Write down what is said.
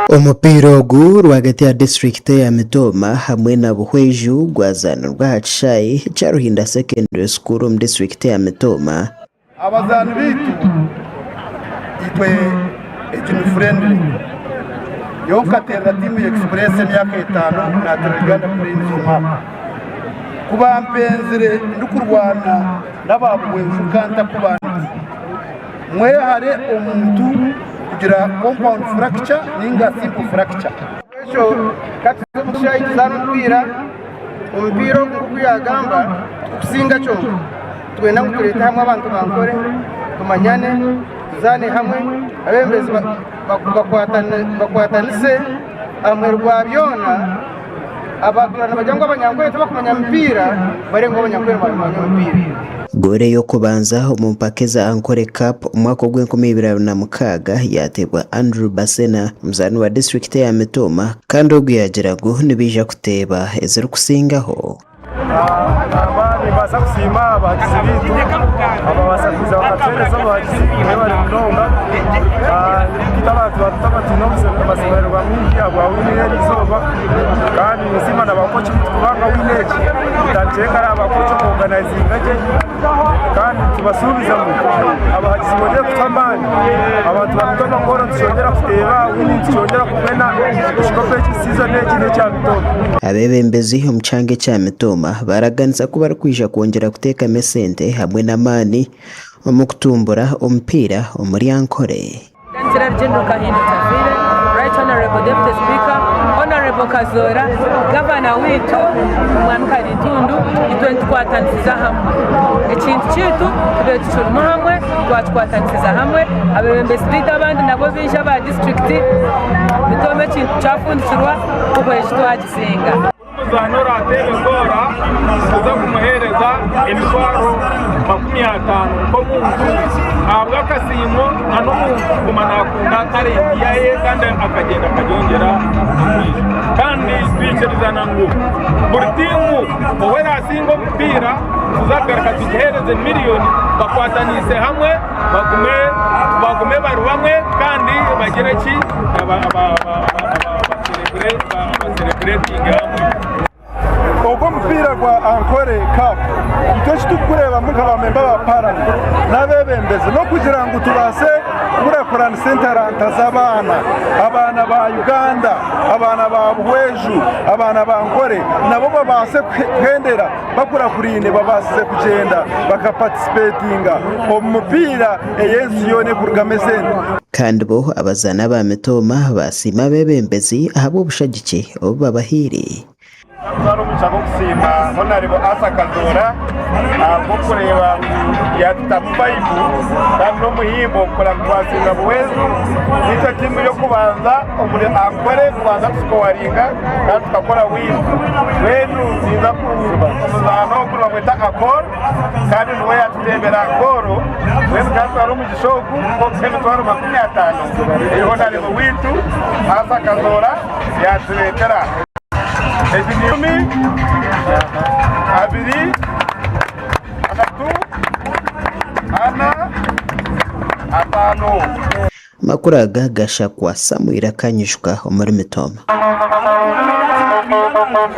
Omupiira ogu rwagati ya disiturikiti eya Mitooma hamwe na Buhweju gwazaanirwa aha kishaayi kya Ruhinda Secondary School omu disiturikiti eya Mitooma. Abazaani baitu itwe egi ni friendly. Nyowe nkateerera tiimu ya Express emyaka etaano naateerera Uganda Cranes omwaka. Ku bampenzire ndikurwana n'aba Buhweju nkantakubandiza. Mwehare omuntu kugira compound fracture ninga simple fracture. Ekyo ka tuze omu kishaayi tuzaane omupiira, omupiira ogu nk'oku yaagamba tikukusinga kyonka, nitwenda ngu tureete hamwe abantu ba Nkore tumanyane, tuzaane hamwe, abeebembezi bakwatanise, aha muheru gwa byona abatura nibagira ngu Abanyankore tibakumanya mipiira, barebe ngu Abanyankore nibamanya omupiira. Goolo ey'okubanza omu mpaka eza Ankole Cup omwaka ogw'enkumi ibiri abiri na mukaaga yaateebwa Andrew Basena, omuzaani wa disiturikiti eya Mitooma kandi ogu yaagira ngu nibaija kuteeba ezirikusingaho. Nangwa nimbaasa kusiima abahagizi baitu ababaasa kwija bakatuheereza obuhagizi mwebare munonga. Itwe abantu ba Mitooma twine amashemererwa maingi ahabwa wiini y'eri izooba kandi ninsiima na bakoki baitu kubanga wiini egi etandikire kare aha bakoki oku-organizinga gye kandi nitubasuubiza ngu abahagizi bongyere kutuha amaani abantu ba Mitooma Nkoro nitukyongyera kuteeba wiini nitukyongyera kumena ekikopo eki sizoni egi n'ekya Mitooma. Abeebembezi omu kyanga ekya Mitooma baaraganisa ku barikwija kwongyera kuteekamu esente hamwe n'amaani omu kutumbura omupiira omuri Ankole. Chancellor General Kahinda Otafiire, Right Honourable Deputy Speaker, Honourable Kazoora, Gavana waitu Omwami Kalintundu, itwe nitukwatanisiza hamwe. Ekintu kyaitu tubaire tukirimu hamwe, twakikwatanisiza hamwe, abeebembezi baitu abandi nabo baija aba disiturikiti, Mitooma ekintu kyafundikirwa, Buhweju twagisinga. Omuzaani oraateebe goora nituza kumuheereza emitwaro 50 nk'omuntu ahabw'akasiimo n'omuntu kuguma naakunda talenti ye kandi akagyenda akagyongyera omu maisho. Kandi twikirizana ngu buri tiimu ou eraasinga omupiira nituza kugaruka tugiheereze miriyoni bakwataniise hamwe bagume bagume bari bamwe kandi bagire ki basereburetinge hamwe. Ogu omupiira gwa Ankole Cup itwe eki turikugureebamu nka bamemba ba paramenti n'abeebembezi n'okugira ngu tubaase kukurakuranisa entaranta z'abaana, abaana ba Uganda, abaana ba Buhweju, abaana ba Ankole nabo babaase kuhendera bakurakuraine babaasize kugyenda bakaparticipatinga omu mupiira ey'ensi yoona erikurugamu esente. Kandi bo abazaani aba Mitooma baasiima abeebembezi ahabw'obushagiki obu babahaire. Nitwara omugisha gw'okusiima Honarebo Arthur Kazoora ahabw'okureeba ngu yaatutamu vayibu kandi n'omuhimbo kukora ngu twasinga Buhweju. Niitwe tiimu y'okubanza omuri Ankole kubanza kusikowaringa kandi tukakora wiini. Mbwenu ninza ku omuzaani ogu nibamweta Akol kandi niwe yaatuteebera goolo. Mbwenu ka ntware omugisha ogu gw'okuha emitwaro 50 ei Honarebo waitu Arthur Kazoora yaatureetera. Egi ni ikumi, abiri, ashatu, ana, ataano. Amakuru aga gashakwa Samuel Akanyijuka omuri Mitooma.